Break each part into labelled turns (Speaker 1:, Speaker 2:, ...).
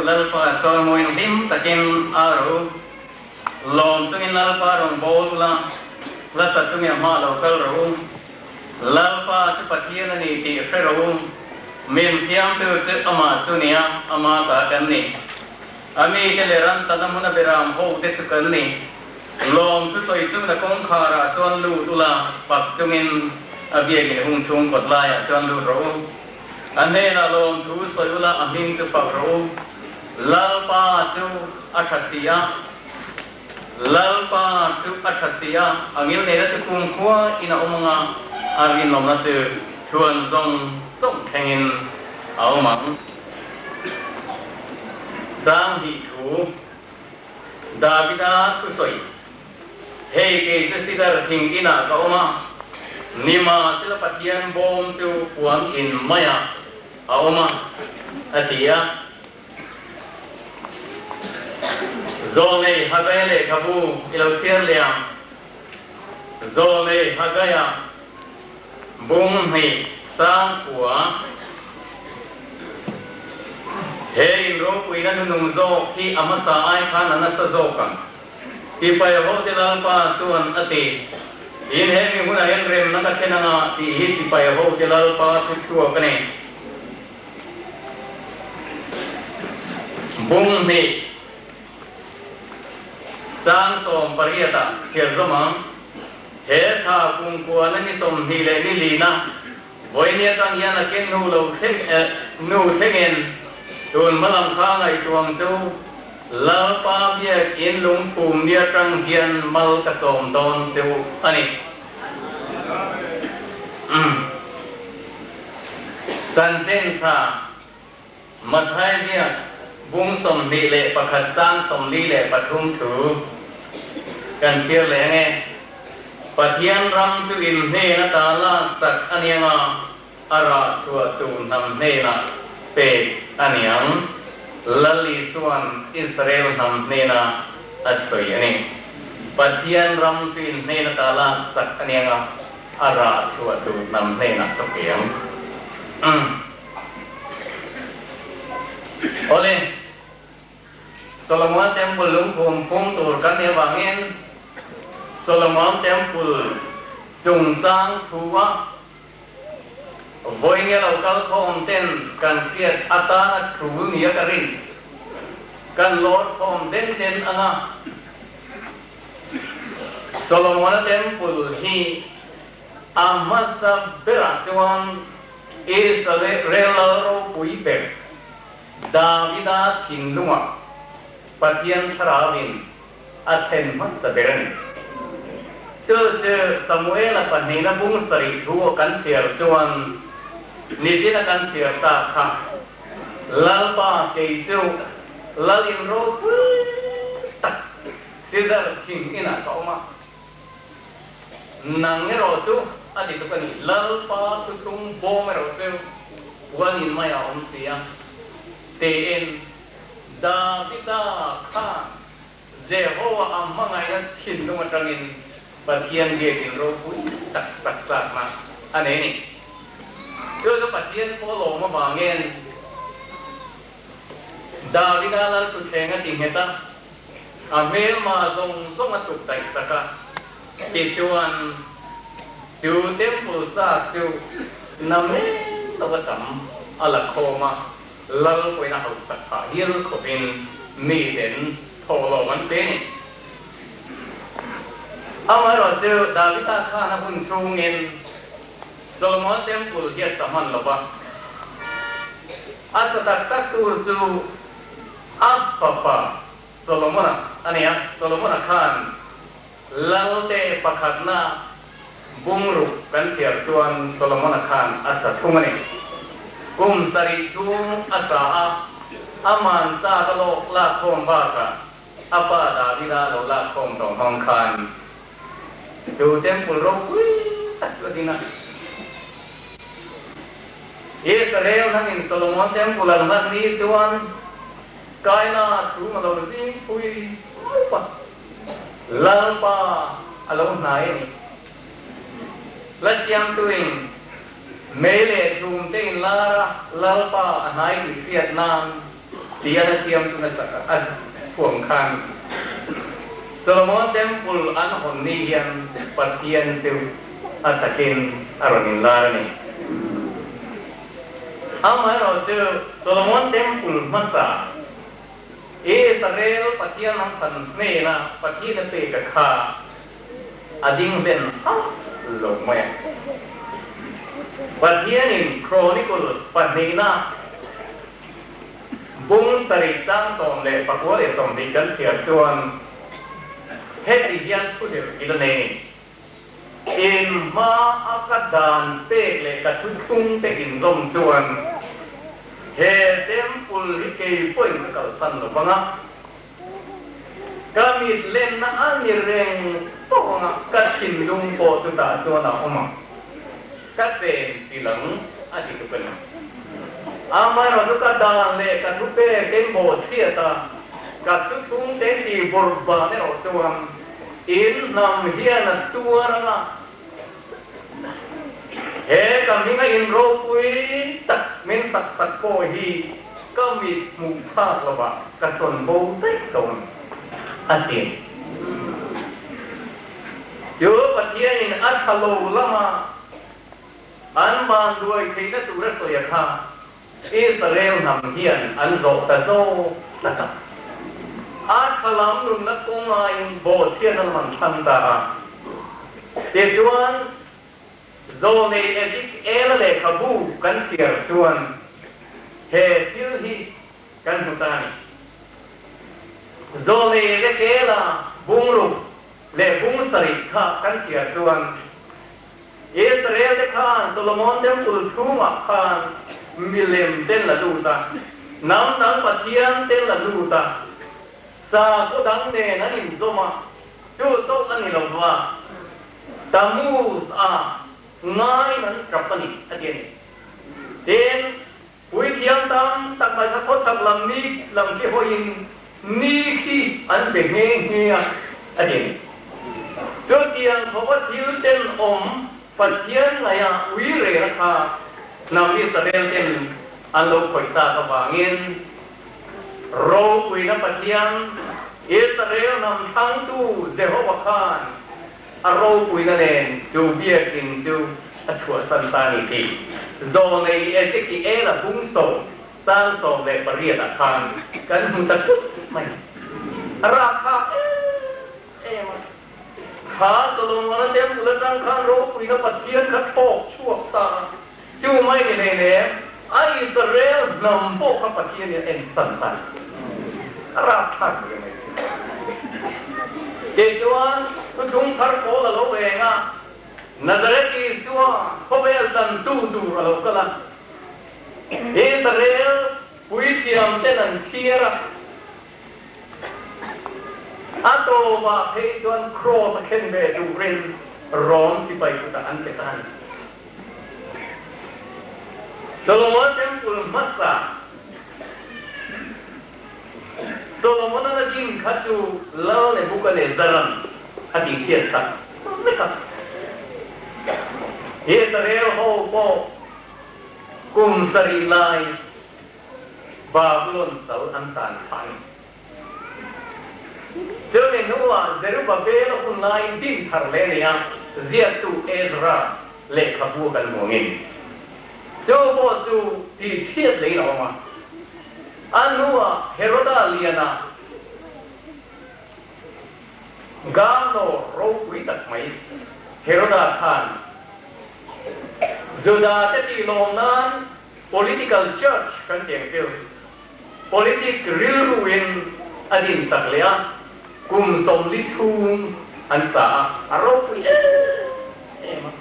Speaker 1: Lalpa chawimawiin hlim takin a ro u. Lawm chungin Lalpa rawn bawl ula, hla sa chungin a hma lo kal rawh u. Lalpa chu Pathian a ni tih hre rawh u. Min thiamtu chu amah chu nia, ama ta kan ni. A mite leh ram tana hmuna beram ho te chu kan ni. Lawm chu sawi chungin a kawngkharah chuan lut ula, pak chungin a biakin hung chhung kawt laiah chuan lut rawh u. A hnenah lawm thu sawi ula, a hming chu fak rawh u. Lalpa chu a tha si a, Lalpa chu a tha si a, a ngil neihna chu kumkhua in a awm ang a, a rinawmna chu chhuan zawng zawng thlengin a awm ang. Sanghnih thu Davida thusawi, Hei kei chu sidar thing inah ka awm a, nimahsela Pathian bawm chu puan in maiah a awm a, a ti a. Zawlnei Hagaia lehkhabu i lo chhiar leh ang. Zawlnei Hagaia bung hnih sang khua he in ropuina nunung zawk hi a hmasa ai khan a nasa zawk ang. Sipai hote Lalpa chuan a ti, In he mi hunah hian remna ka thlen anga tih hi sipai hote Lalpa thu chhuak a ni. Bung hnih sang 18 ah chhiar zawm ang. He thla kumkuana ni 20 leh ni lina vawiin atang hian a ken hnu lo thleng hnu thlengin tun hma lam kha ngaihtuang chu Lalpa biakin lungphum ni atang hian mal ka sawm dawn che u a ni. Chanchin tha Mathai biak bung 21 sang 43 thu kan thlir leh ang e. Pathian ram chu in hnen ata lak sak a ni ang a, a rah chhuah tu hnam hnenah pek a ni ang. Lali chuan Israel hnam hnena a sawi a ni. Pathian ram chu in hnen ata lak sak a ni ang a, a rah chhuah tu hnam hnenah ka pe ang. Awle, Solomon Temple lungphum phum tur kan nih avangin Solomon Temple chungchang thu-a vawi nge lo kal khawm ten kan hriat atana thu nia ka rin kan lawr khawm den den anga Solomon-a Temple hi a hmasa berah chuan Israel lal ropui ber Davida thinlungah Pathian thlarauin a thlen hmasa ber a ni. Chu chu Samuela pahnihna bung sarih thu a kan chhiar chuan nitin a kan chhiar ta kha, Lalpa kei chu lal in ropui tak Sidar thing inah ka awm a, Nang erawh chu a ti tuk a ni. Lalpa thuthlung bawm erawh chu puan in mai a awm si a, tiin Davida khan Jehovah a hmangaihna thinlung atangin Pathian biakin ropui tak tak tlakna a nei a ni. Chu chu Pathian pawh lawm avangin Davida lal thutthleng a ti nghet a. A hmelma zawng zawng a tuk daih tak a, tichuan chu temple zat chu na men lo a tam a la khawm a, lal pawhin a hausak phah hial khawpin miten thawhlawm an pe a ni. Amaherawhchu Davida khan a hun chhungin Solomon temple hi a sa hman lo va, a sa tak tak tur chu A fapa Solomona a ni a, Solomona khan Lalte pakhatna bungruk kan chhiar chuan Solomona khan a sa thung a ni. Kum sarih chhung a sa a, a man chak a lawk lakkhawm bakah a pa Davida lo lakkhawm tawh hmang khan chu temple ropui tak chu a ding a. Israel hangin Solomon Temple an hman ni chuan Kaina chhung a lo zing phui mup a, Lalpa a lo hnai a ni. La siamtuin mei leh chhum te inlar a, Lalpa a hnai tih hriat nan. Tian a siam chu nasa a thuam khan Solomon Temple an hawn ni hian Pathian chu a takin a rawn inlar a ni. Amaherawhchu Solomon Temple hmasa Israel Pathian an thlan hnena Pathian a pek a kha a ding hlen hauh lo mai a. Pathianin Chronicles pahnihna Bung sarih chang 19 leh 20 kan chhiar chuan heti hian thu zir i la nei a ni. In hma a ka dan pek leh ka thu thlung te inzawm chuan he temple hi kei pawhin ka kalsan lo vang a, ka mit lenna a ni reng tawh ang a, ka thinlung pawh chutah chuan a awm ang. Ka chen ti lang a ti tuk a ni. Amaherawhchu ka dan leh ka thu pek in bawh chhiat a, ka thu chhung te ti bawrh ban erawh chuan in hnam hian a tuar ang a, he ka hminga in ropui tak min sak sak pawh hi ka mit hmuh chhak lovah ka sawn bo daih dawn a ti. Chu Pathianin a tha lo lama an vanduai theihna tura sawi a kha Israel hnam hian an zawh ta zawk tlat a. A tha lam nunna kawngain bawhchhiatna lam an thlang ta a. Tichuan, Zawnei Ezekiela lehkhabu kan chhiar chuan he thil hi kan hmu ta a ni. Zawnei Ezekiela bungruk leh bung sarih kha kan chhiar chuan Israel te khan Solomon Temple chhungah khan milem ten la lut a, hnam dang pathian ten la lut a, sakhaw dang nen an inzawm a, chu chauh a ni lo va, Tammuz a ngaiin an tap a ni, a ti a ni. Tin, Puithiam tam tak mai kha khawchhak lam ni lam khi hawiin ni khi an be nghe nghe a, a ti a ni. Chutiang khawpa thil tenawm Pathian ngaia ui rel a kha hnam Israel ten an lo khawih tak avangin ropuina Pathian Israel hnam thlangtu Jehova khan A ropuina nen chu biakinn chu a chhuahsan ta ni tih Zawnei Ezekiela bung sawm chang 18 ah khan kan hmu ta thut mai. A rakthlak em em a. Kha Solomona temple atang khan ropuina Pathian kha thlawk chhuak ta a, chu mai ni hleinem a Israel hnam pawh kha Pathian in a ensan ta ni. A rakthlak ve mai thin. Tichuan, thuthlung thar pawl a lo eng a, Nazareth Isua khawvel tantu tur a lo kal a, Israel puithiam ten an thlir a, a tawpah phei chuan kraws a khen ve turin Rom sipai kutah an pe ta a ni. Solomon Temple hmasa Solomon-a la ding kha chu Lal Nebukanezzar-a'n a tihchhiat sak vek a. Israel ho pawh kum sarih lai Babulon sal an tan phah a ni. Chumi hnuah Zerubbabel-a hun laiin din thar leh a ni a, ziaktu Ezra lehkhabu a kan hmu angin chu pawh chu tihchhiat leiin a awm a. A hnuah Heroda liana Governor ropui tak mai Heroda khan Juda te tihlawm nan political church kan ti ang chu. Politic rilruin a din chak leh a, kum 40 chhung an sa a, a ropui em em a.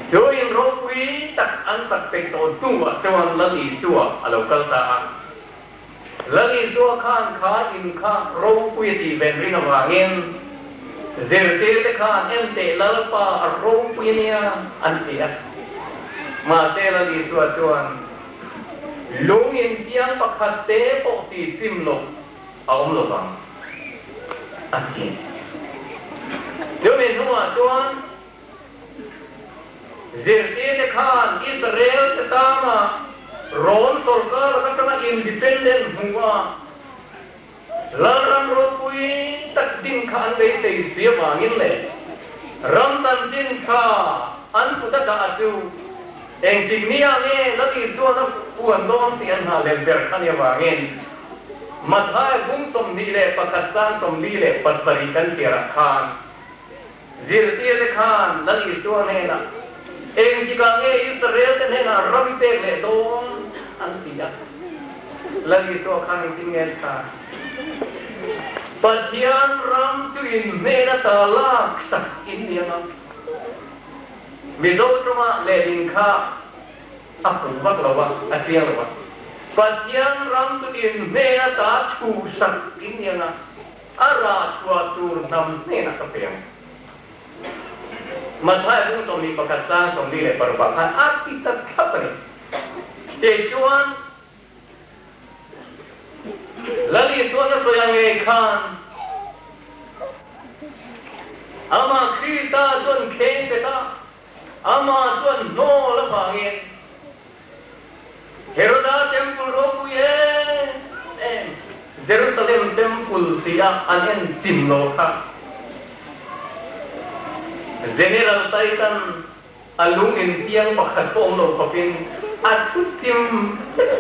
Speaker 1: Chu in ropui tak an sak peih tawh hnuah chuan Lal Isua a lo kal ta a. Lal Isua khan kha in kha ropui a tih ven rin avangin zirtirte khan enteh Lalpa a ropui a nia an ti a. Mahse Lal Isua chuan lung intiang pakhat te pawh ti chim loh a awm lo vang a ti. Chumi hnuah chuan zirtirte khan Israel te tana. Rom sorkar laka atanga independent hmu a, Lalram ropui tak din kha an beisei si avangin leh ram chanchin tha an kut a dah chu engtik nia nge Lal Isuan a puan dawn tih an nghahhlel ber kha ni avangin Mathai bung 21 chang 47 kan chhiarah khan zirtirte khan Lal Isua hnenah engtikah nge Israel te hnenah ram i pek leh dawn an ti a. Lal Isua khan engtin nge an chhan? Pathian ram chu in hnen ata lak sak in ni ang a. Mizo tawngah lehlin kha a hmu vak lo a, a chiang lo a. Pathian ram chu in hnen ata chhuhsak in ni ang a. A rah chhuah tur hnam hnenah ka pe ang. Mathai bung 21 chang 46 ah khan a ti ta thlap a ni. Tichuan, Lal Isuan a sawi ang ngei khan amah Krista chuan kheng pet a, amah chuan hnawl avangin Heroda Temple ropui em em, Jerusalem Temple ti a an en chim lo kha General Satan a lung in tiang pakhat pawh awm lo khawpin a thu chim vek a.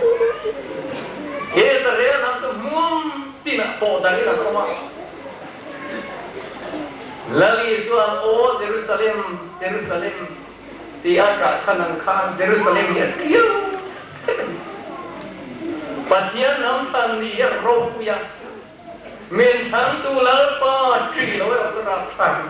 Speaker 1: Israel hnam chu hmun tinah pawh dangin an awm a. Lal Isua'n, Aw Jerusalem, Jerusalem, Ti a ṭah chhan ang khan Jerusalem hi a tliau vek a ni. Pathian hnam thlan ni hi a ropui a, min chhangtu Lalpa ṭih lo erawh chu rap thlak a ni.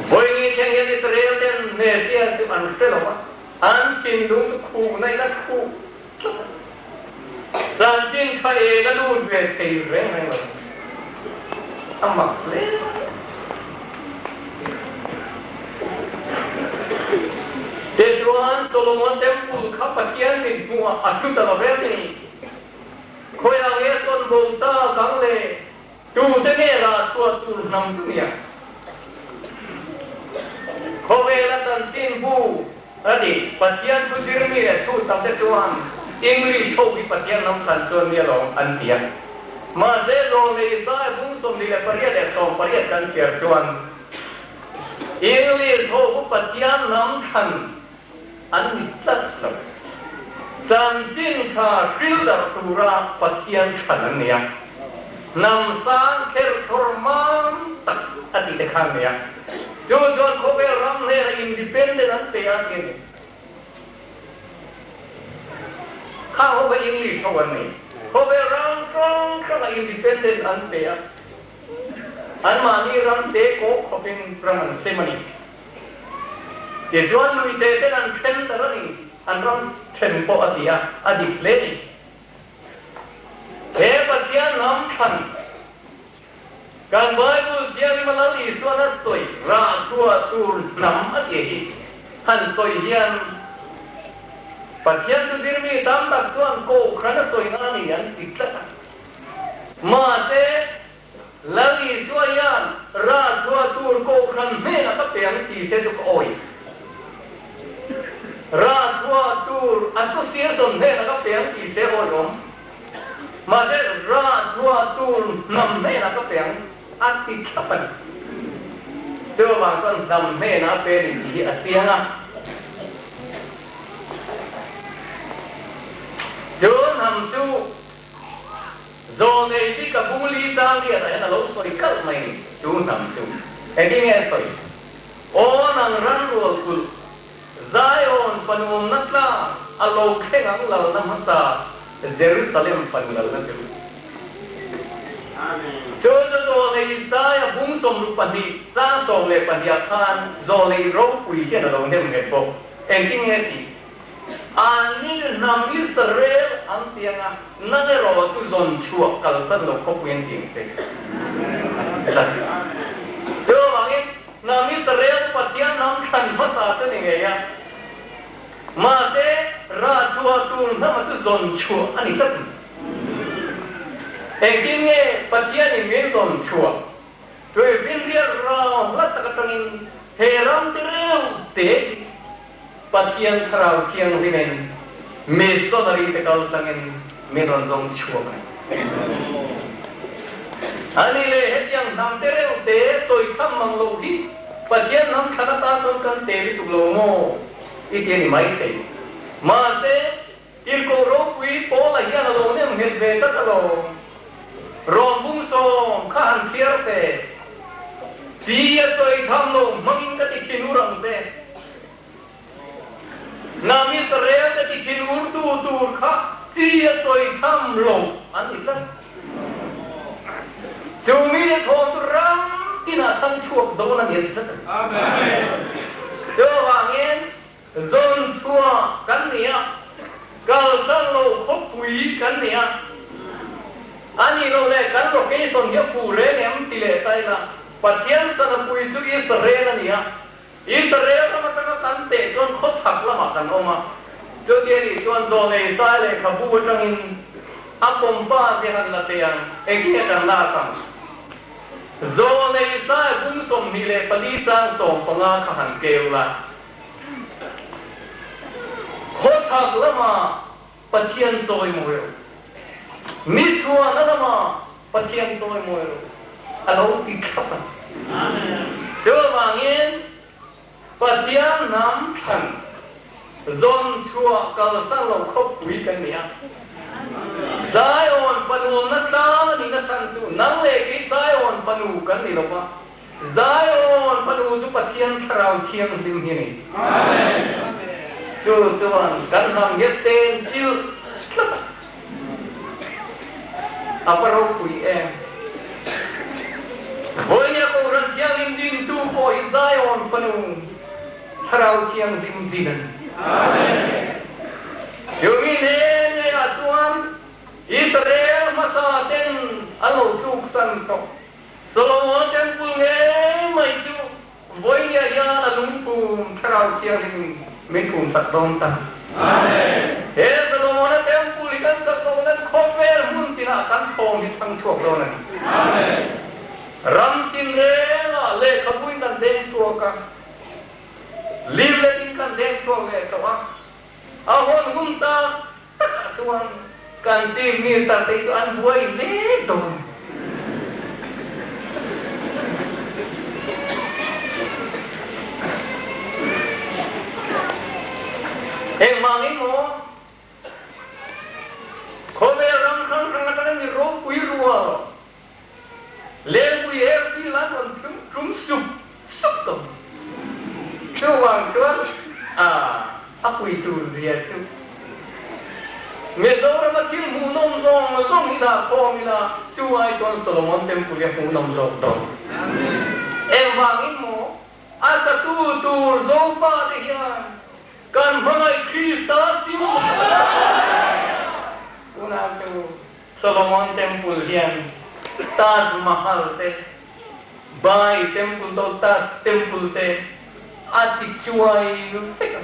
Speaker 1: Vawiin thleng hian Israel ten Messiah chu an hre lo a, an thinlung chu khuhna in a khuh tlat a. Chanchin tha eng a lut ve thei reng reng lo. A mak hle mai. Tichuan Solomon Temple kha Pathian mit hmuhah a hlu ta lo em ni? Khawiah nge sawn bo tak ang le? Tute nge rah chhuah tur hnam chu nia? Khawvela chanchin bu a ti. Pathian thu zirmi leh thu tam te chuan English ho hi Pathian lam thlan chuan nia lawm an ti a. Mahse Zawlnei Isaiah bung 28 leh 18 kan chhiar chuan English ho chu Pathian lam thlan an ni tlat lo. Chanchin kha hril darh tura Pathian thlan an ni a. Hnam sang kher thawr mam tak a tih te kha an nei a. Chu chuan khawvel ram hnena independent an pe a ti a ni. Kha ho kha English ho an nei. Khawvel ram hrang hranga independent an pe a. Anmahni ram te kawk khawpin ram an sem a ni. Tichuan lui te ten an then ta reng an ram then pawh a ti a, a dik hle ni. He Pathian hnam thlan kan Bible Thianghlim a Lal Isuan a sawi rah chhuah tur hnam a ti hi han sawi hian Pathian chu zirmi tam tak chuan kohhran a sawi na a ni an ti tlat a. Mahse, Lal Isua hian rah chhuah tur kohhran hnenah ka pe ang tih te chu ka awih. Rah chhuah tur association hnenah ka pe ang tih te awih awm. Mahse rah chhuah tur hnam hnenah ka pe ang a ti thlap a ni. Chuvang chuan hnam hnenah a pe a ni tih hi a chiang a. Chu hnam chu Zawnei hi ka bung li tang riat ah hian a lo sawi kalh mai ni, chu hnam chu. Engtin nge a sawi? Aw nang ran rual kulh, Zion fanu awmna tlang a lo thleng ang lalna hmasa Jerusalem fanu lalna chu. Chu chu zawnei Isaia bung 62 chang 12 ah khan zawnei ropui hian a lo nem nghet bawk. Engtin nge tih? Anni hnam Israel an ti ang a, nang erawh chu zawn chhuah kalsan lo khawpui an ti ang che. Chuvangin, hnam Israel chu Pathian hnam thlan hmasa chu ni ngei a, mahse rah chhuah tur hnama chu zawn chhuah a ni tlat a ni. Engtin nge Pathianin min zawn chhuah? Tuifinriat ral hla tak atangin he ram te reuh te hi Pathian Thlarau Thianghlimin missionary te kaltlangin min rawn zawng chhuak a ni. A ni le, hetiang hnam te reuh te sawi tham mang loh hi Pathian hnam thlan atan chuan kan te lutuk lo maw i ti a ni maithei. Mahse, Tirhkoh ropui Paula hian a lo nem nghet ve tlat alawm. Rawm bung sawm kha han chhiar teh. Ti a sawi tham lo hmangin ka ti thin ur ang che. Nang Israel te ti thin ur tu tur kha ti a sawi tham lo an ni tlat. Chu mite thawn chu ram tinah thang chhuak dawn a ni a ti tlat a ni. Chuvangin Zawn chhuah kan ni a, kalsan loh khawpui kan ni a. A nih loh leh kan location hi a fu reng em ti leh ta ila, Pathian sanapui chu Israel a ni a. Israel ram atanga kan teh chuan khawchhak lamah kan awm a. Chuti a nih chuan Zawnei sai lehkhabu atangin a compass hi han la teh ang, enge kan lak ang? Zawnei sai bung 24 chang 15 kha han keu la. Khawchhak lama Pathian chawimawi rawh. Mi chhuahna lama Pathian chawimawi rawh a lo ti thlap a. Chuvangin Pathian hnam thlan zawn chhuah kalsan lo khawpui kan ni a. Zion fanu na tlang a nihna chhan chu nang leh kei Zion fanu kan ni lo va. Zion fanu chu Pathian Thlarau Thianghlim hi a ni. Chu chuan kan hnam hian ten chilh tlat a, a va ropui em! Vawinia Kohhran Thianghlim dintu pawh hi Zion fanu Thlarau Thianghlim din a ni. Chu mi nen ngeiah chuan Israel hmasa ten an lo tluksan tawh. Solomon Temple ngei mai chu vawinia hian a lungphum Thlarau Thianghlim min phum sak dawn ta. He Solomona Temple hi kan sak loh nan khawvel hmun tinah kan thawm hi thang chhuak dawn a ni. Ram tinrengah lehkhabuin kan deng chhuak a, leaflet-in kan deng chhuak leh tawh a, a hawn hun tak Takah chuan kan team minister te chu an buai hle dawn. Engvangin maw khawvel ram hrang hrang atangin mi ropui rual Lengpui FC lan rawn tlum sup sup dawn. Chuvang chuan a pui tur zia chu Mizorama thil hmuhnawm zawng zawng hi dah khawm ila chu ai chuan Solomon Temple hi a hmuhnawm zawk dawn. Engvangin maw a satu tur Zopa te hian kan hmangaih Krista sim Tunah chu Solomon Temple hian Taj Mahal te, Bai Temple to Taj Temple te a ti chuai vek a.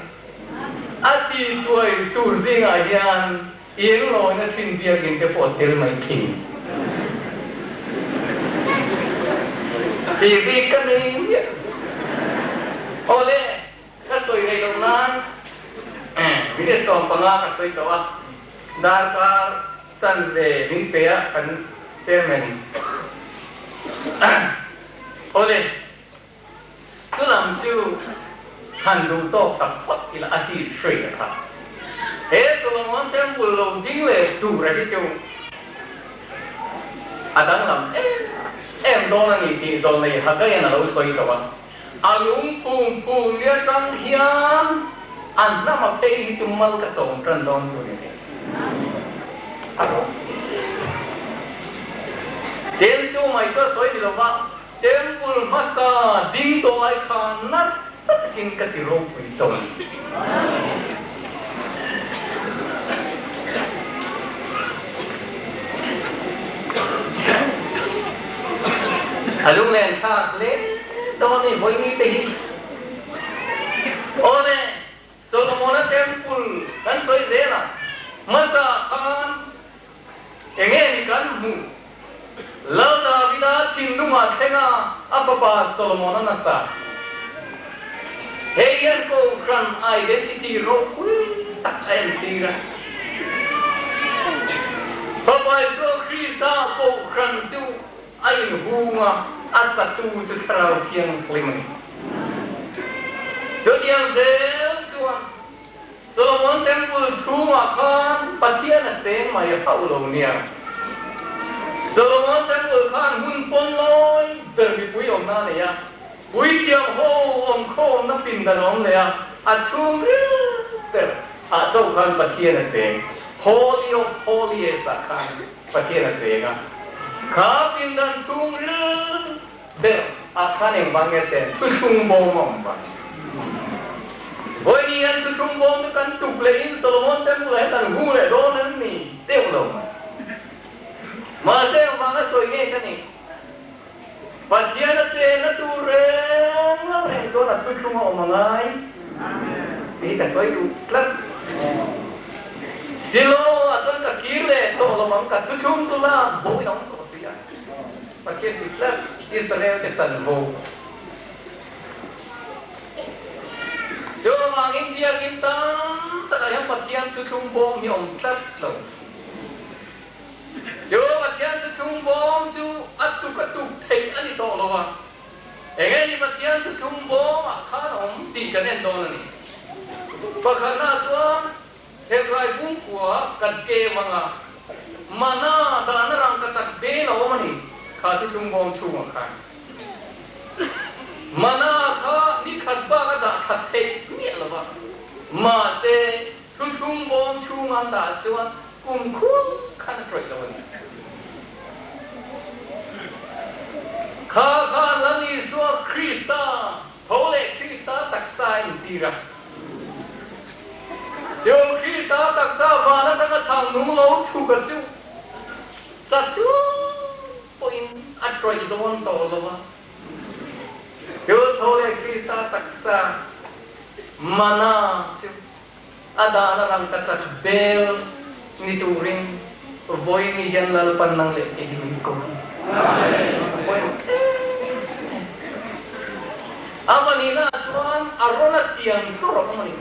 Speaker 1: A ti chuai tur zingah hian inlawina thin biakinn te pawh a tel mai thin. Tih bik ka nei miah. Awle, ka sawi rei loh nan minute 15 ka sawi tawh a. Darkar chanve min pe a kan chairman Awle, chu lam chu han duh tawk tak phawt ila a ti hruai a kha. He Solomon Temple lo ding leh tur a hi chu a danglam em em dawn a ni tih Zawlnei Hagaian a lo sawi tawh a. A lung phum phum ni atang hian a hnam a phei hi chu mal ka sawm tan dawn chu ni thei. A rawh. Tel chu mai chu a sawi ni lova, Temple hmasa ding tawh ai kha nasa takin ka ti ropui tawh a ni. A lunglen thlak hle dawn i vawi te hi. Awle, Solomona Temple kan sawi zel a, hmasa khan enge ni kan hmuh? Lal Davida thinlungah thleng a, a fapa Solomon-a nasa. Hei hian Kohhran identity ropui tak a entir a. Fapa Isua Krista Kohhran chu a inhung a, a satu chu Thlarau Thianghlim a ni. Chutiang zel chuan Solomon Temple chhungah khan Pathian a cheng mai hauh lo nia. Solomon Temple khan hun pawn lawi ber mipui awmna a nei a, puithiam ho awmkhawmna pindan a awm leh a, a chhung ril ber ah chauh khan Pathian a cheng. Holy of Holies ah khan Pathian a cheng a, kha pindan chhung ril Ber ah khan engvang nge ten thuthlung bawm a awm vang? Vawiin hian thuthlung bawm chu kan tuk leh in Solomon Temple ah hian kan hung leh dawn em ni deuh lo mai. Mahse engvang a sawi nge ka nih? Pathian a chenna tur reng reng chuan a thuthlung a awm a ngai tih hi ka sawi duh tlat. Silo ah chuan ka kir leh tawh lo ang ka thuthlung chu lak bo in a awm tawh si a. Pathian ti tlat Israel te chanvo. Chuvangin biakinn tam takah hian Pathian thuthlung bawm hi a awm tlat lo. Chu Pathian thuthlung bawm chu a tuk a tuk theih a ni tawh lo a. Enge ni Pathian thuthlung bawmah khan a awm tih kan en dawn a ni. Pakhatnaah chuan Hebrai pumpuah kan kem ang a, mana dahna rangka tak bel a awm a ni, kha chu chungbawm chhungah khan. Mana kha ni khat bak a dah that theih miah lo va, mahse chu chungbawm chhunga an dah chuan kum khur khan a tawih lo a ni. Kha khan Lal Isua Krista Tho leh Krista taksa a intir a. Chu Krista taksa van atanga chhang nung lo chhuk a chu sa chung pawhin a tawih dawn tawh lo a. Chu tho leh Krista taksa mana chu a dahna rangkachak bel ni turin vawiin hian Lalpan nang leh kei hi min ko a ni. Pawimawh em em. A pahnihna ah chuan Arona tiang chu rawh awm a ni.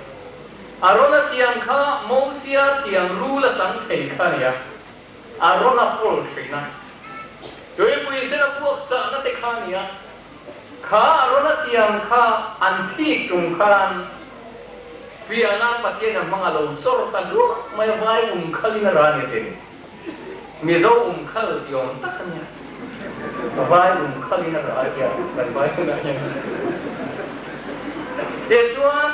Speaker 1: Arona tiang kha Mosia tiang rul a chang thei kha a ni a, Arona pawl hreina, tuipui sena puak chahna te kha a ni a. Kha Arona tiang kha an thik tum khan fiahna Pathian a hmang a lo chawr ta luah mai a, vai um khalin a ra a ni a ti a ni. Mizo um khal ti awm tak a nia, vai um khalin a ra a tia kan vai hunah hian. Tichuan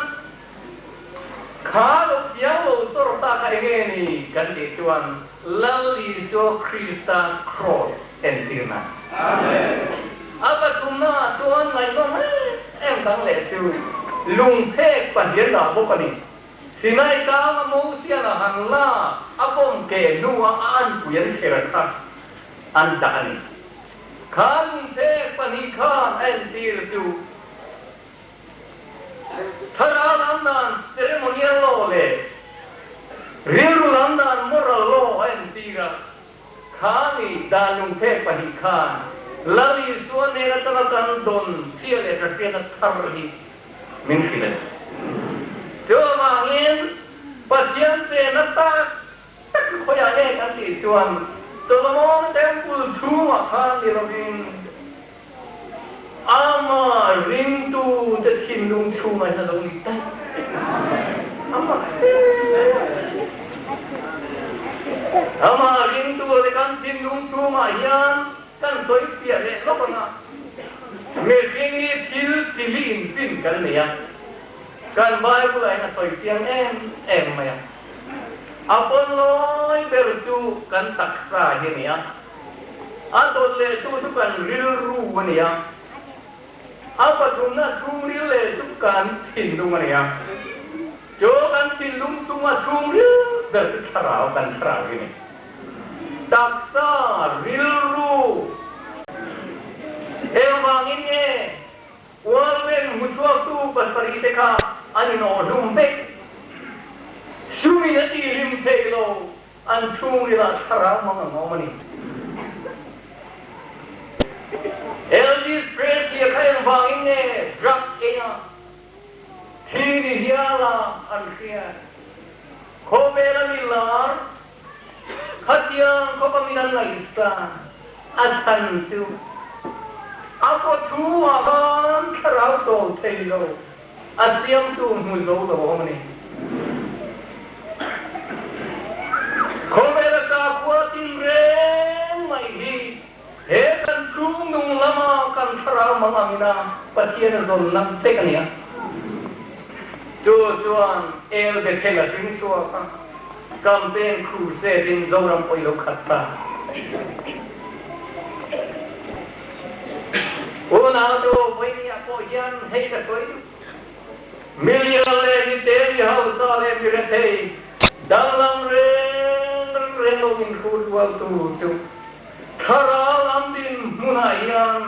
Speaker 1: kha lo piang lo chawr ta kha enge ni kan tih chuan Lal Isua Krista Kraws entirna. A pathumna ah chuan ngaihnawm em em dang leh chu lungphek pahnian dah bawk a ni. Sinai tlanga Mosian a han la a bawm ke hnuah a anpui an kher kha an dah a ni. Kha lungphek pahnih khan a entir chu Thlarau lam dan ceremonial law leh rilru lam dan moral law a entir a. Kha ni dan lungphek pahnih khan Lal Isua nen atanga kan dawn chhia leh hriatna thar hi min hrilh a ni. Chuvangin Pathian chenna tak tak chu khawiah nge kan tih chuan Solomon Temple chhungah khan ni lovin Ama ringtute thinlung chhungah hian a lo ni daih. Amah Ama ringtute kan thinlung chhungah hian kan sawi fiah leh lawk ang a, mihring hi thil chili infin kan nei a, kan Bible-ah hian a sawi chiang em em mai a. A pawnlawi ber chu kan taksa hi a ni a. A dawt leh tu chu kan rilru a ni a, a pathumna chhungril leh chu kan thinlung a ni a. Chu kan thinlung chunga chhungril ber chu thlarau, kan thlarau hi a ni. Taksa, rilru, engvangin nge Ualven hmuchhuaktu pasarih te kha an inawhhlum vek? Sumin a tihlim thei lo. An chhungril ah thlarau mang ang awm a ni. hiala an hriat. Khawvela mi lar khatiang khawpa min an ngaihsan a chhan chu a kaw thu ah khan thlarau chawl thei lo a siamtu hmu zo lo a awm a ni. Khawvela sakhua tinreng mai hi He kan chung nung lama kan thlarau mang angina Pathian a zawn nat vek a nia. Chu chuan El Bethel a hring chhuak a, campaign crusade in Zoram pawh i lo khat ta. Unau chu vawinia pawh hian hei ka sawi duh. Milian leh mite, mi hausa leh mi rethei, danglam reng reng lo min hrut rualtu chu Thlarau lam dinhmunah hian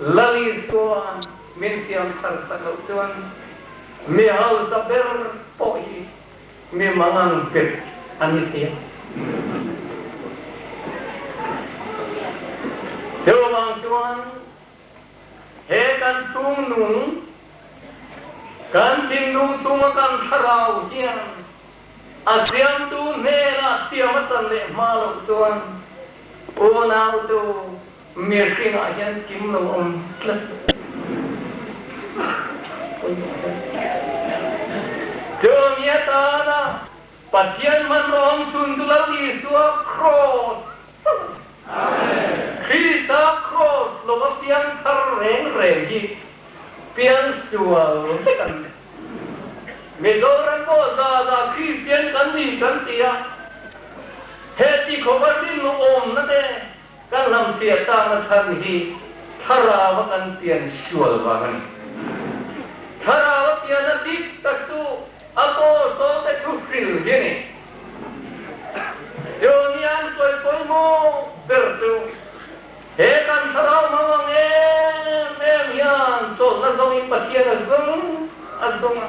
Speaker 1: Lal Isua'n min siam thar sak loh chuan mi hausa ber pawh hi mi mangang ber an ni thei a. Chuvang chuan He kan chungnung, kan thinlung chunga kan thlarau hian a siamtu hnenah thiam a chan leh hma loh chuan unautu mihringah hian kim lo awm tlat. Chu mi atana Pathian hmanraw awm chhun chu Lal Isua Kraws Krista Kraws lova piang thar reng reng hi piang sual vek an ni. Mizoram pawh za za Kristian kan ni kan ti a, he ti khawpa rinawmna te kan hlamchhiah takna chhan hi Thlarau a kan pian sual vang a ni. Thlarau a pianna dik tak chu a Apostle te thu hril hi a ni. Jonian sawi pawimawh ber chu he kan thlarau hmang ang em em hian chawlhna zawngin Pathian a zawng a zawng a.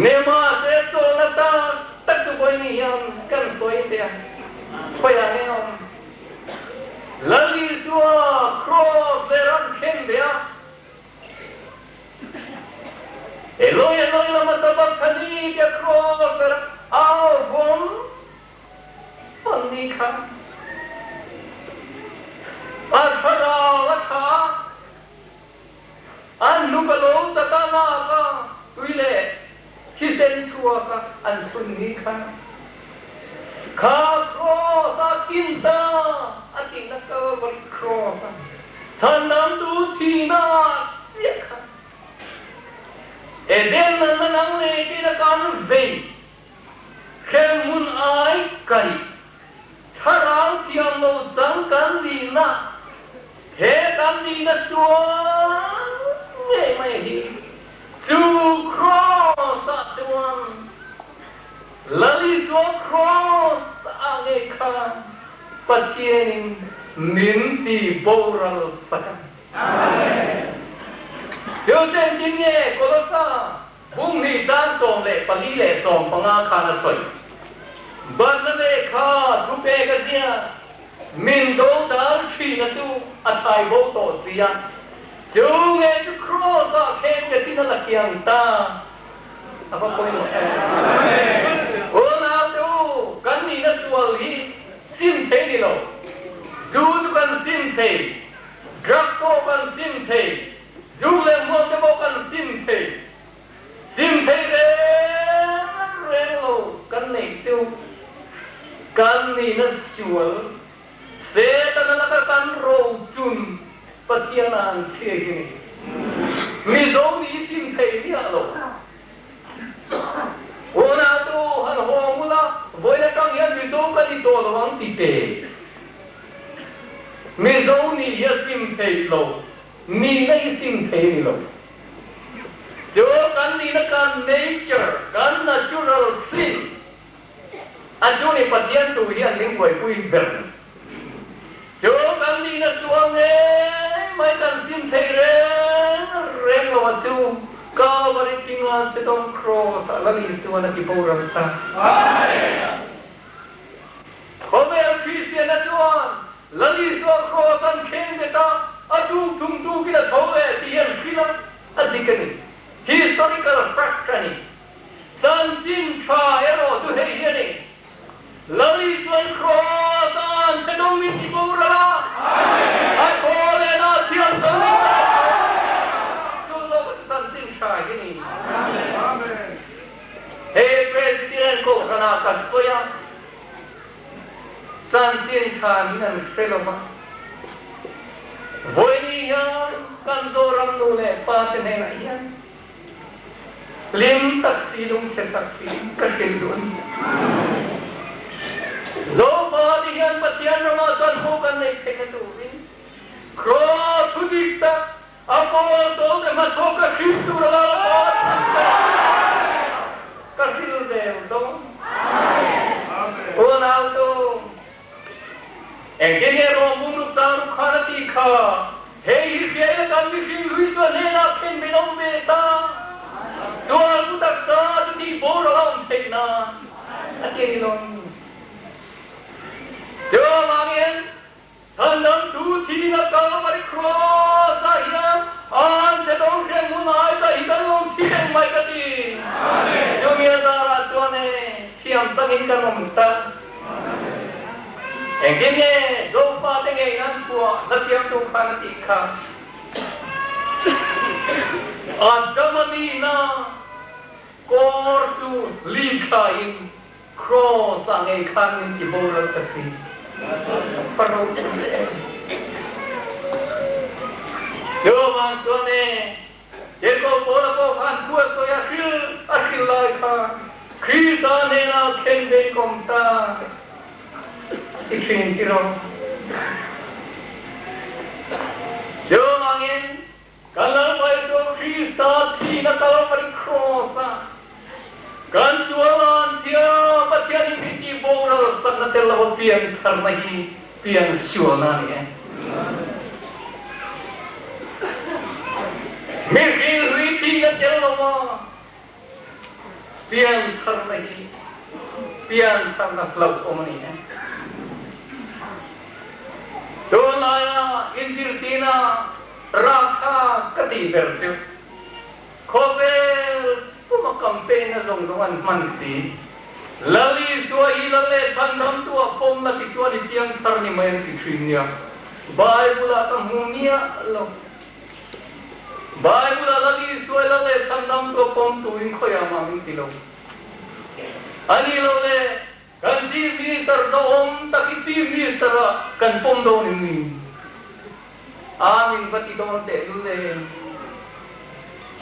Speaker 1: Nemahse chawlhna tak tak chu vawiin hian kan sawi teh a, khawiah nge awm? Lal Isua Kraws leh ram khen ve a. Eloi Eloi lama sabachthani tia Kraws leh ram au vawm vawm ni kha a thlarau a tha a, an hnuk a lo ta ta lak a, tui leh thisen chhuak a an chhun ni kha. Kha Kraws a kin ta a tihna Calvary Cross a chhandamtu thihna chiah kha Eden nanna nang leh tina kan vei hremhmun ai kaih thlarau thiam lo chang kan nihna he kan nihna chuan ngei mai hi chu Cross ah chuan Lal Isua Cross ah ngei khan Pathianin min ti boral sak a. Thil chen nge Kolosa bung hnih tan 14 leh 15 khan a sawi. Batna lehkha thu pek a zia min do dal thina chu a thai bo tawh si a. Chu nge chu Cross ah khen ka tin a la kiang ta. A va pawimawh em! Unaute u, kan nihna sual hi sim thei ni lo. Zu chu kan sim thei, drug pawh kan sim thei, zu leh hmuam te pawh kan sim thei. Sim thei reng reng lo kan neih chu kan nihna sual Setana laka kan rochun Pathian a an chhia hi ni. Mizo nih sim thei miah lo. Unau tu han haw ngula vawiin atang hian Mizo ka ni tawh lo ang ti te. Mizo nih hi a sim thei lo, nihna hi sim thei a ni lo. Chu kan nihna kan nature, kan natural sin A chu ni Pathian tu hian min buaipui ber. Chu kan nihna chuang ngei mai kan sim thei reng reng lo a chu Calvary Tinga Sedom Cross ah Lal Isuan a ti boral ta. Khawvel Kristianna chuan Lal Isua Cross an kheng bet a, a tuk thum tukin a tho leh tih hi an hrilh a, a dik a ni. History. Kohhranah ka sawi a, chanchin tha min an hre lo va. Vawiini hian kan Zoram nu leh pa te hnenah hian hlim tak si, lungchhe tak si ka hrilh duh a ni. Zofa te hian Pathian ramah chuan ho kan neih theihna turin Kraw thu dik tak A pawl tawlte hmathawk ka hrilh tur a Lalpa chhan ta ka hrilh zel dawn. Unau tu, engtin nge Rom bumruk chang ruk khan a tih kha? Hei hi hriai la kan mihring hlui chu a hnenah khen min awm ve ta. Tual pu taksa chu tih bawr a la awm theih nan a ti a ni lo. Chuvangin Chhandamtu thihna Kalvari Cross ah hian an che dawng hreng hmun ai ta hi kan lo thi reng mai ka ti. Chumi a zarah chuan e thiam takin kan awm ta. Engtin nge Zofa te ngei nan phuah hlathiamtu khan a tih kha? Adama nihna kawr chu hlip thla in Cross ah ngei khan min ti boral ka si. Ka ropui em. Jehovah chuan e, Jakob Paula pawh khan thu a sawi a hril a hril lai khan Krista hnenah khen ve kawm ta i thin tiraw. Jehovah in Kan Lalpaito Krista thihna Kalvari Cross ah kan sualan tia Pathian in min tih boral sakna tel lo pian tharna hi pian sualna a ni e. Mihring hlui thihna tel lo a pian tharna hi pian tharna hlauhawm a ni e. Tunlaia inzirtina Rakha ka tih ber chu khawvel puma campaign a zawng zawng an hman si. Lal Isua hi Lal leh Chhandamtu a pawm la ti chuan i piang thar ni mai an ti thin nia. Bible ah ka hmu miah lo. Bible ah Lal Isua hi Lal leh Chhandamtu a pawm turin khawiah mah min ti lo. A nih loh le Kan Chief Minister dawhawm tak hi Chief Minister ah kan pawm dawn em ni? Amin va ti dawn teh lul e.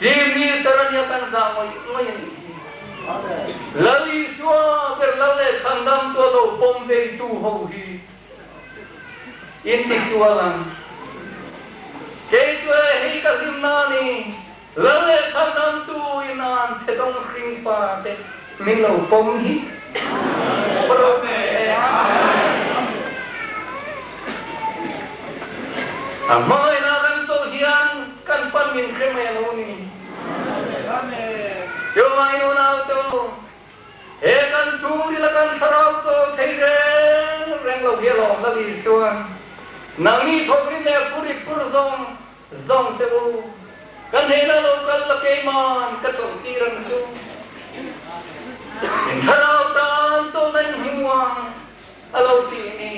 Speaker 1: Chief Minister a nia kan zah ngawih ngawih a nih hi. Lal Isua ber Lal leh Chhandam chu a lo pawm vei tu ho hi in ti sual ang. Kei chu e hei ka hlimna a ni. Lal leh Chhandamtu in an chhe dawng hring pa te min lo pawm hi A hmangaihna kan chawlh hian kan pan min hre mai a lo ni. Chuvangin unau chu he kan chhungril a kan thlarau chawl thei reng reng lo hi a lawm Lal Isuan nangni thawkrim leh puri phur zawng Zawng te u, ka hnena lo kal la keiman ka chawlh tir ang chu. In thlarau tan tawlh in hmu ang, a lo ti ni.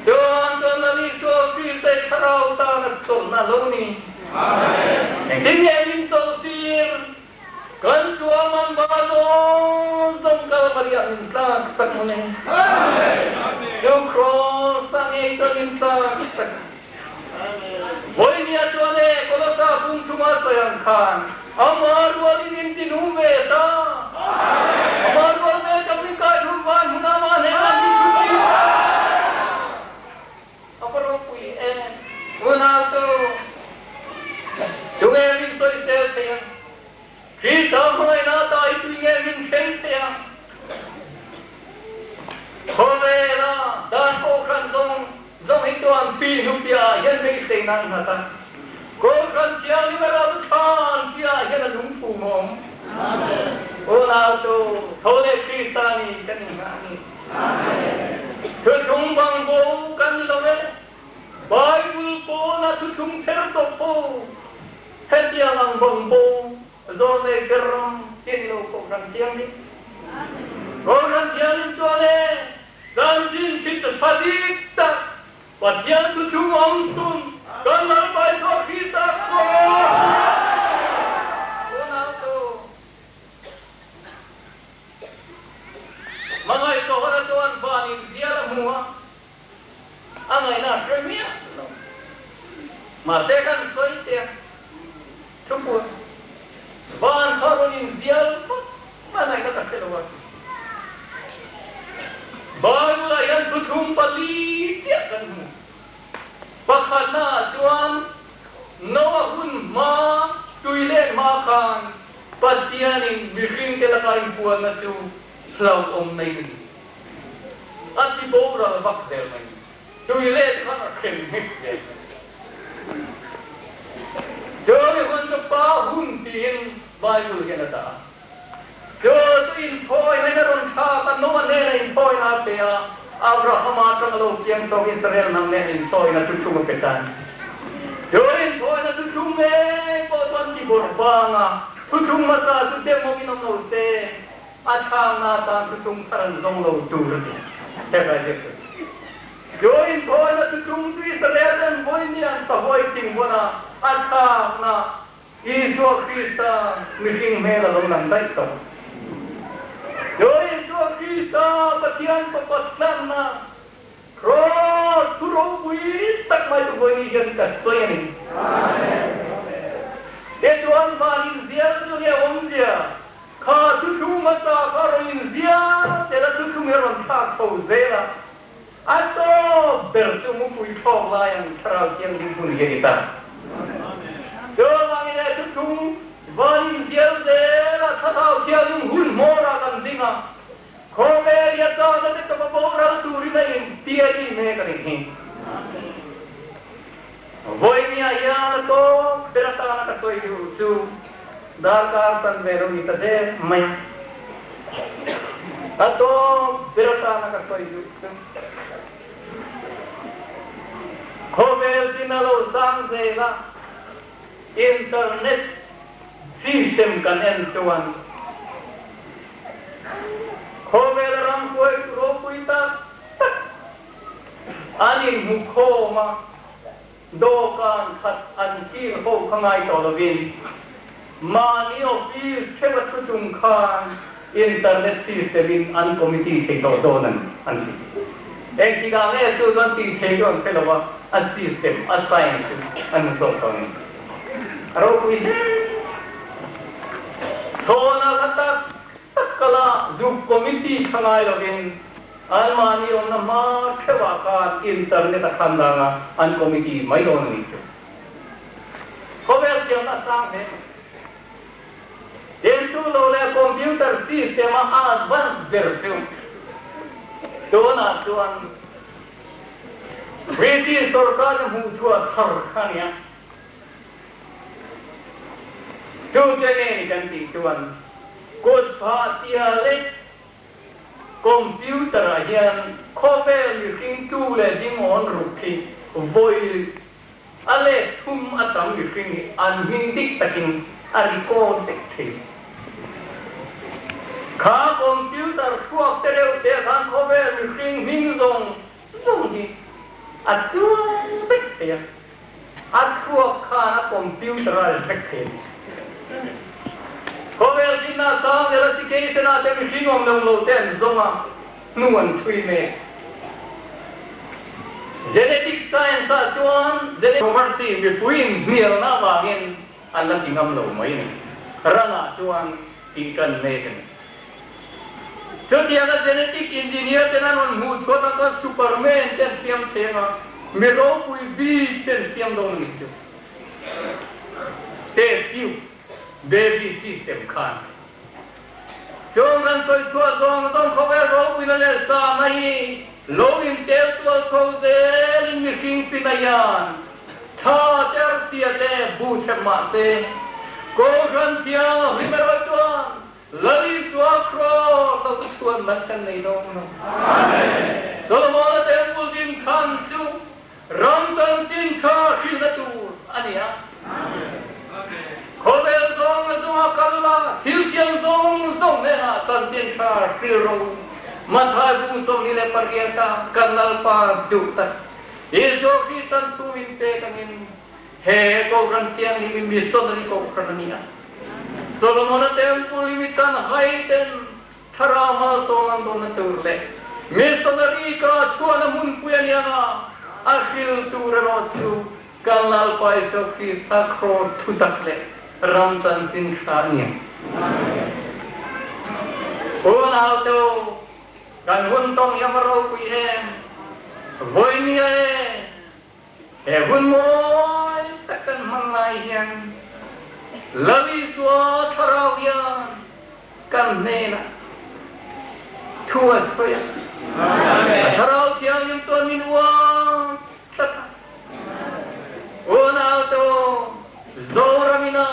Speaker 1: Chuan chuan Lal Isua Krista i thlarau tan a chawlhna lo ni. Engtin nge min chawlh tir? Kan sualman ba zawng zawng Kalvariah min tlak sak maw le? Chu Kraws ah ngei chuan min tlak sak. Vawinia chuan e, Kolosa bung thuma sawi ang khan ama rualin in ti nung ve ta. Ama rual ve tak min kai thum van hmun ama hnenah min thu pui ta. A va ropui em! Unau chu tunge min sawisel thei ang? Krista hmangaihna ta hi tui nge min thleng thei ang? Khawvela dan Kohhran zawng zawng hi chuan pi hnu piahah hian beisei nan nghat a. Kohhran thianghlim erawh chu thlan piahah hian a lungphum a awm. Unau chu tho leh Krista ni kan inngah a ni. Thuthlung bang bo kan ni lo e. Bible pawna thuthlung ther tawh fo hetiang ang bang bo Zawlnei ber ram tin lo Kohhran Thianghlim. Kohhran Thianghlim chuan e, kan chin chhit tha dik tak Pathian thu chung awm chhun kan Lalpa Isua Krista chuan unau tu. hmu a, a ngaihna a hre miah lo. Mahse kan sawi teh a, thupuan van kha rawn inzial vak a ngaihna ka hre lo a ti. Bible-ah hian thuthlung pali chiah kan hmu. Pakhatna ah chuan Noah hun hma tui let hma khan Pathianin mihringte laka inpuanna chu hlauhawm nei a ni. A ti boral vak zel mai. Tui let khan a hrem hmek zel mai. Chumi hun chu pa hun tiin Bible hian a dah a. Chu chu inthawina in a rawn thlak a, Noah hnena inthawina a pe a, Abrahama atanga lo piang chawk Israel hnam nen inthawina chu thung a pe tan. Chu inthawina chu thung mek pawh chuan ti bawrh bang a, thuthlung hmasa chu dem awmin awm lo se, a chhangna atan thuthlung thar an zawng lo tur a ni. Hebrai ziak chu. Chu inthawina chu thung chu Israel ten vawiin an sahuai thing vawn a, a chhangna Isua Krista mihring hmel a lo lang daih tawh. Chu Isua Krista Pathian Fapa tlanna Kraws thu ropui tak mai chu vawiin hian ka sawi a ni. Tichuan van inzial chu nge awmzia? Kha thuthlung hmasa kha rawn inzial tel a thuthlung hi a rawn thlak chho zel a. A tawp ber chu mupui thlawk lai ang Thlarau Thianghlim hun hi a ni ta. Chuvangin he thuthlung van inzial zel a Thlarau Thianghlim hun hmawrah kan ding a, khawvel hi a chahna te tawpa boral turin a intiali mek a nih hi. Vawinia hian a tawp ber atana ka sawi duh chu darkar tan ve lo ni ta dek mai a. A tawp ber atana ka sawi duh chu khawvel din a lo sang zel a, internet system kan en chuan khawvel ramhuai ropui tak tak An inhmukhawm a, dawhkan khat an kil ho kha ngai tawh lovin mahni office theuh a thu chung khan internet system in an committee thei tawh dawn an an ti. Engtikah nge chu chuan tih thei chu an hre lo a, a system, a sign chu an hmu chhuak tawh a ni. A ropui hle. Thlawhna kha tak tak kala zuk committee kha ngai lovin Anmahni awmna hma theuhah khan internet a khan dang a, an committee mai dawn a nih chu. Khawvel thiamna a sang hle mai. Intu lo leh computer system a advance ber chu tunah chuan British sorkar in hmuhchhuah thar kha a nia. Chu che nge ni kan tih chuan kut phah tia leh Computer ah hian khawvel mihring tu leh ding awn ruk hi vawi a let thum a tam mihring hi an hming dik takin a record vek thei. Kha computer thluak te reuh te khan khawvel mihring hming zawng zawng hi a chuang vek thei a, A thluak khan a computer a reflect thei a ni. Khawvel dinna sang leh la si kei sena te mihring awm lo lo te an zawng a, hnu an chhui mek. Genetic science ah chuan genetic mipui in hnialna avangin an la ti ngam lo mai a ni. Ran ah chuan tih tan mek a ni. Chutianga genetic engineer ten an rawn hmuh chhuah tan chuan Superman te an siam theng a, mi ropui bik te an siam dawn a ni chu. Test tube baby system khan chung kan sawi chhuah zawng zawng khawvel ropuina leh sa mai lo intel tual chho zelin mihring pina hian Tha ter tia te bu chep mah se, Kohhran thiang a hlim erawh chuan Lal Isua Kraws lo chu chhuan man kan nei dawn lo. Solomona temple din khan chu ram chanchin tha hrilhna tur a ni a. Khawvel zawng a zunga kal la, thil thiam zawng zawng hnenah chanchin tha hrilh rawh u. Mathai bung 28 a kan Lalpa duh tak. Isua Kristan thu min pek angin he Kohhran Thianghlim hi missionary Kohhran a ni a. Solomona Temple hi mi tan hai ten thlarau malsawm an dawnna tur leh Missionary ka chhuahna hmunpui a nia nga, a hril tur erawh chu kan Lalpa Isua Krista kraws thutak leh ram chanchin hra a ni ang. Unaute u, kan hun tawng hi a va ropui em! Vawinia e! He hun mawi tak kan hman lai hian Lal Isua thlarau hian kan hnenah thu a sawi a. A thlarau thianghlim chuan min uar tlat a. Unau te u, Zoram ina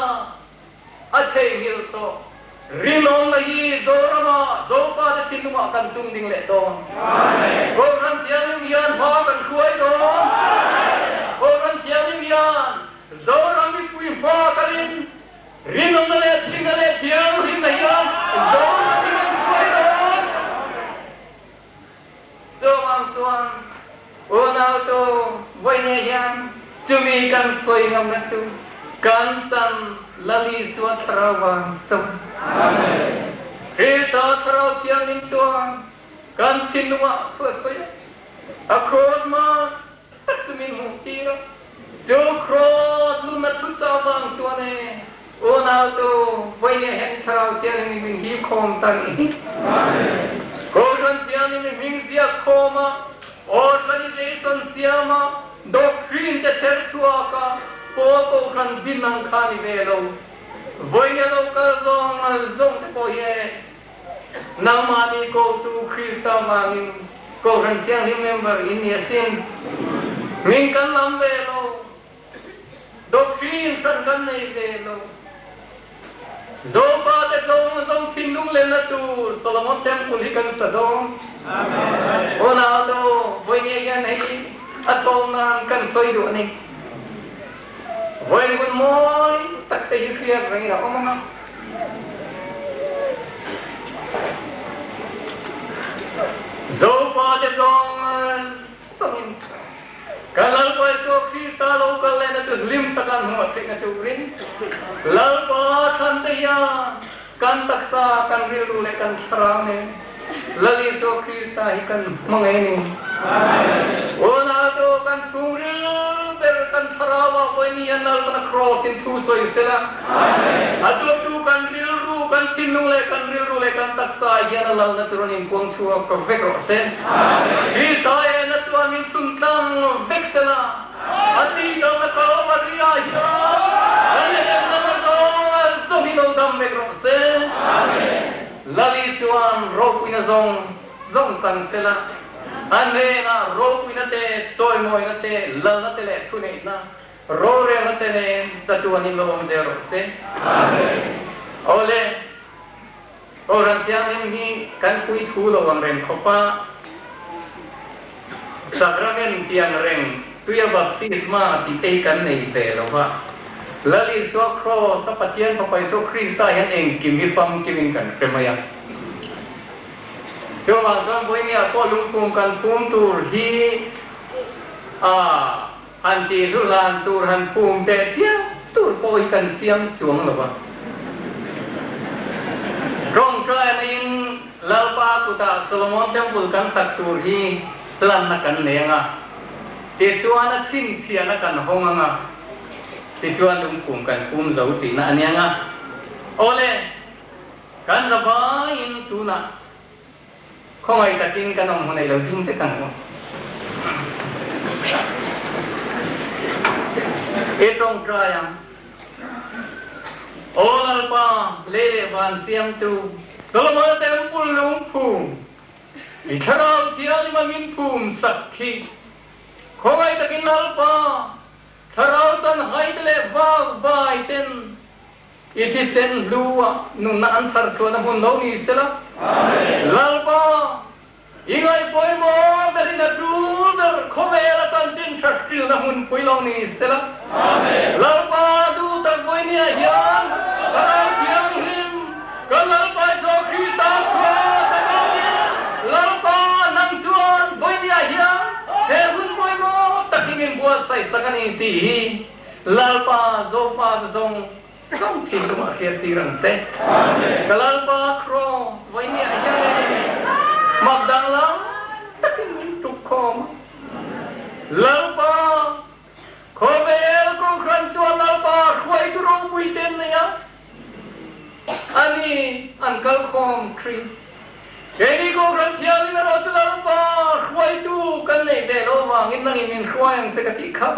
Speaker 1: A theihnghilh tawh. Rinawmna hi Zorama Zofate thinlungah kan tum ding leh dawn. Kohhran Thianghlim hian hma kan hruai dawn. Kohhran Thianghlim hian Zoram mipui hma kalin rinawmna leh thihna leh thianghlimna hian Zoram hi kan hruai dawn. Chuvang chuan unautu vawinia hian chumi kan sawi ngamna chu kan tan Lal Isua Thlarau vang chauh. Krista Thlarau Thianghlim chuan kan thinlungah thu a sawi a, a kraws mak tak chu min hmuh tir a. Chu kraws nunna thu chauh vang chuan e Unautu, vawinia hian Thlarau Thianghlim min hi khawm ta ni. Kohhran Thianghlim i hming ziak khawm a, organization siam a, doctrine te ther chhuak a, pawl kohhran din ang kha ni ve lo. Vawinia lo kal zawng zawng te pawh hi e, nangmahni kotu Krista vangin Kohhran Thianghlim member in ni asin. Hming kan lam ve lo. Doctrine hran kan nei ve lo. Zopa te zawng zawng thinlung lenna tur Solomon Temple hi kan sa dawn. Unau te u, vawi ngei hian hei a tlawm nan kan sawi duh a ni. Vawi hun mawi tak te hi hriat rengin a awm ang a. Zopa te zawng zawngin Kan Lalpa Isua Krista lo kal lehna chu hlim taka an hmuh theihna turin Lalpa thlan te hian kan taksa, kan rilru leh kan thlarau nen Lal Isua Krista hi kan hma ngei ni. Unau chu kan chhungril ber kan thlarau ah pawhin hian Lalpana Kraws in thu sawi sela, a tuartu kan rilru, kan thinlung leh kan rilru leh kan taksa hian a lalna chu rawn inpuang chhuak vek rawh se. Krista ena chuan min chhun tlang vek sela, a tihdamna Kalvari-ah hian kan enna na zawng a zawng hi lo dam vek rawh se. Lali chuan ropuina zawng zawng chan sela, a hnenah ropuina te, chawimawina te, lalna te leh thuneihna Rorelna te nen chatuanin lo awm zel rawh se. Awle, Kohhran Thianghlim hi kan pui thu lo ang reng khawp a, Sacrament tih ang reng, tuia baptisma tih te hi kan nei ve lo va. Lal Isua Kraws a Pathian Fapa Isua Krista hian engkim hi famkimin kan hre mai a. Chuvang chuan vawinia pawh lungphum kan phum tur hi a. Han tih hlu hlan tur han phum teh chiam tur pawh hi kan siam chuang lo va. Tawngtai maiin Lalpa kutah Solomon Temple kan sak tur hi hlanna kan nei anga, tichuan a chhinchhiahna kan hawng anga, tichuan lungphum kan phum zo tihna a nia nga. Awle, kan zavaiin tunah Khawngaih takin kan awm hun ei lo ding vek ang u. I tawngtai ang. Aw Lalpa, lei leh van siamtu, Solomona Temple lungphum, i thlarau thianghlim a min phum sak khi. Khawngaih takin Lalpa, thlarau chan haite leh vak vai ten I thisen hlu ah nunna an thar chhuahna hmun lo ni sela. Lalpa, i ngaihpawimawh berin a tul ber khawvel a chanchin tha hrilna hmunpui lo ni sela. Lalpa, duh tak vawinia hian Thlarau Thianghlim, ka Lalpa Isua Krista chhuah tak angin, Lalpa, nang chuan vawinia hian he hun pawimawh tak hi min buatsaih sak a ni tih hi Lalpa Zopa chu zawng zawng thin tumah hriat tir ang che. Ka Lalpa Kraws vawinia hian e mak danglam khawm a. Lalpa, khawvel Kohhran chuan Lalpa hruaitu ropui te an nei a, ani an kal khawm thin. Keini Kohhran Thianghlim erawh chu Lalpa hruaitu kan neih ve loh avangin nangin min hruai ang che ka tih kha.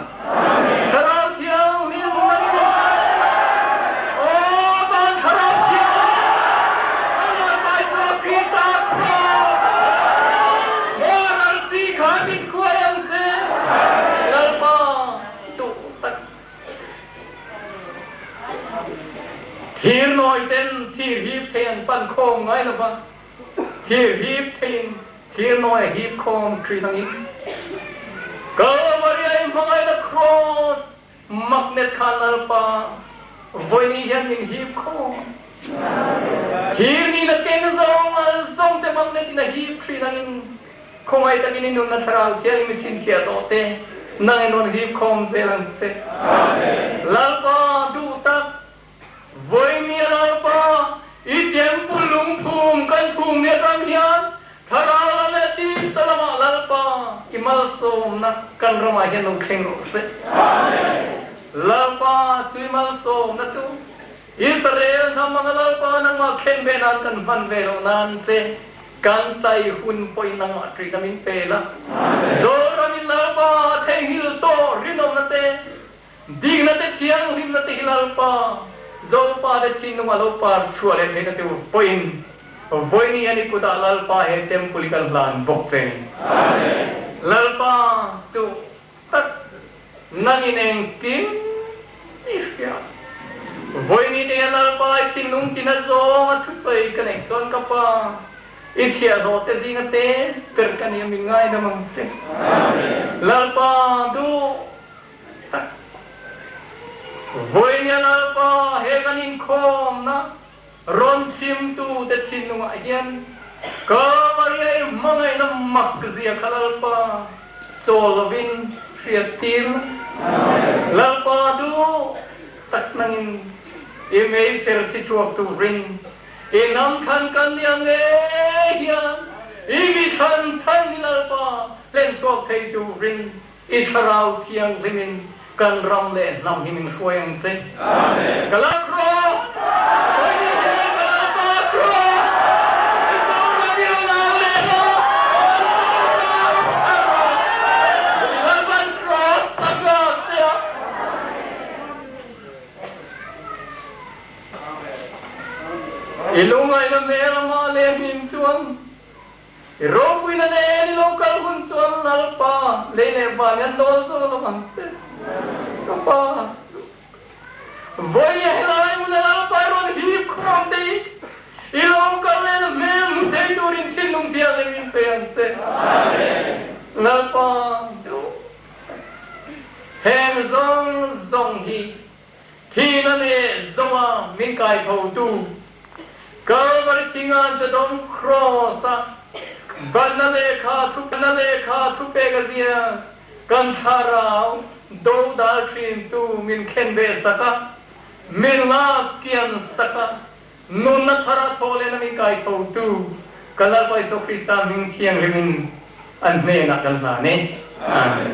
Speaker 1: Thlarau Thianghlim nangin min hruai ang che. Aw van Thlarau Thianghlim, Amah Paithla Krista Kraws, Moral si kha min hruai ang che. Lalpa duh tak. Thir nawi ten thir hip thei an pan khawm ngai lo va, thir hip theiin thir nawi a hip khawm thin angin Kalvaria i hmangaihna kraws magnet khan Lalpa vawiin hian min hip khawm a. Thir nihna keng zawng a zawng te magnet in a hip thin angin Khawngaih takin i nunna thlarau thiangin mi chhinchhiah tawh te, nang in rawn hip khawm zel ang che. Lalpa duh tak, Vawimia Lalpa, i temple lungphum kan phum ni atang hian thlarau lam leh tisa lamah Lalpa i malsawmna kan ramah hian lo thleng rawh se. Lalpa chu i malsawmna chu Israel hnam anga Lalpa nangmah khen ve nan kan hman ve loh nan che Kan tai hun pawhin nangmah ṭih na min pe la. Zoramin Lalpa theihnghilh tawh rinawmna te, dikna te, thianghlimna te hi Lalpa Zopa te thinlung a lo par chhuah leh theihna tur pawhin vawiin hian i kutah Lalpa he Temple hi kan hlan bawk che ni. Lalpa duh tak nangin engkim i hria. Vawiin te hian Lalpa i thinlung tina zawng a thusawi ka neih chuan ka Pa, i chhiahhlawh te zinga te ber ka nia min ngaidam ang che. Lalpa duh tak. Vawiin hian Lalpa he kan inkhawmna rawn chhimtu te thinlungah hian Kalvaria i hmangaihna mak zia kha Lalpa chawl lovin hriat tir la. Lalpa duh tak nangin i meichher thi chhuak turin i hnam thlan kan nia ngei hian i mi thlan chhan hi Lalpa hlen chhuak thei turin I Thlarau Thianghlimin kan ram leh hnam hi min hruai ang che. Ka la krawh! Hawi te ka la pa krawh! I Zoram i rawn au leh lo! Zoram a rawn Lalpan cross a nghak che a. I lungaihna hmel amah leh hnim chuan I ropuina nen i lo kal hun chuan Lalpa lei leh van hian dawl zawk lo ang che. Ka pa, vawi a helai hmuna Lalpa i rawn hip khawm te i, i lo kal nen hmel hmu thei turin thinlung thianghlim min pe ang che. Lalpa duh tak, heng zawng zawng hi Thihna leh zawnga min kai thotu Kalvari thinga Jadon Cross-a banna lehkha thu banna lehkha thu pek a zia kan thlarau dodal thintu min khen ve sak a, min lak kian sak a, nunna thara thaw lehna min kai thotu ka Lalpa Isua Krista hming thianghlimin an hnenah kan hlan e. Amen.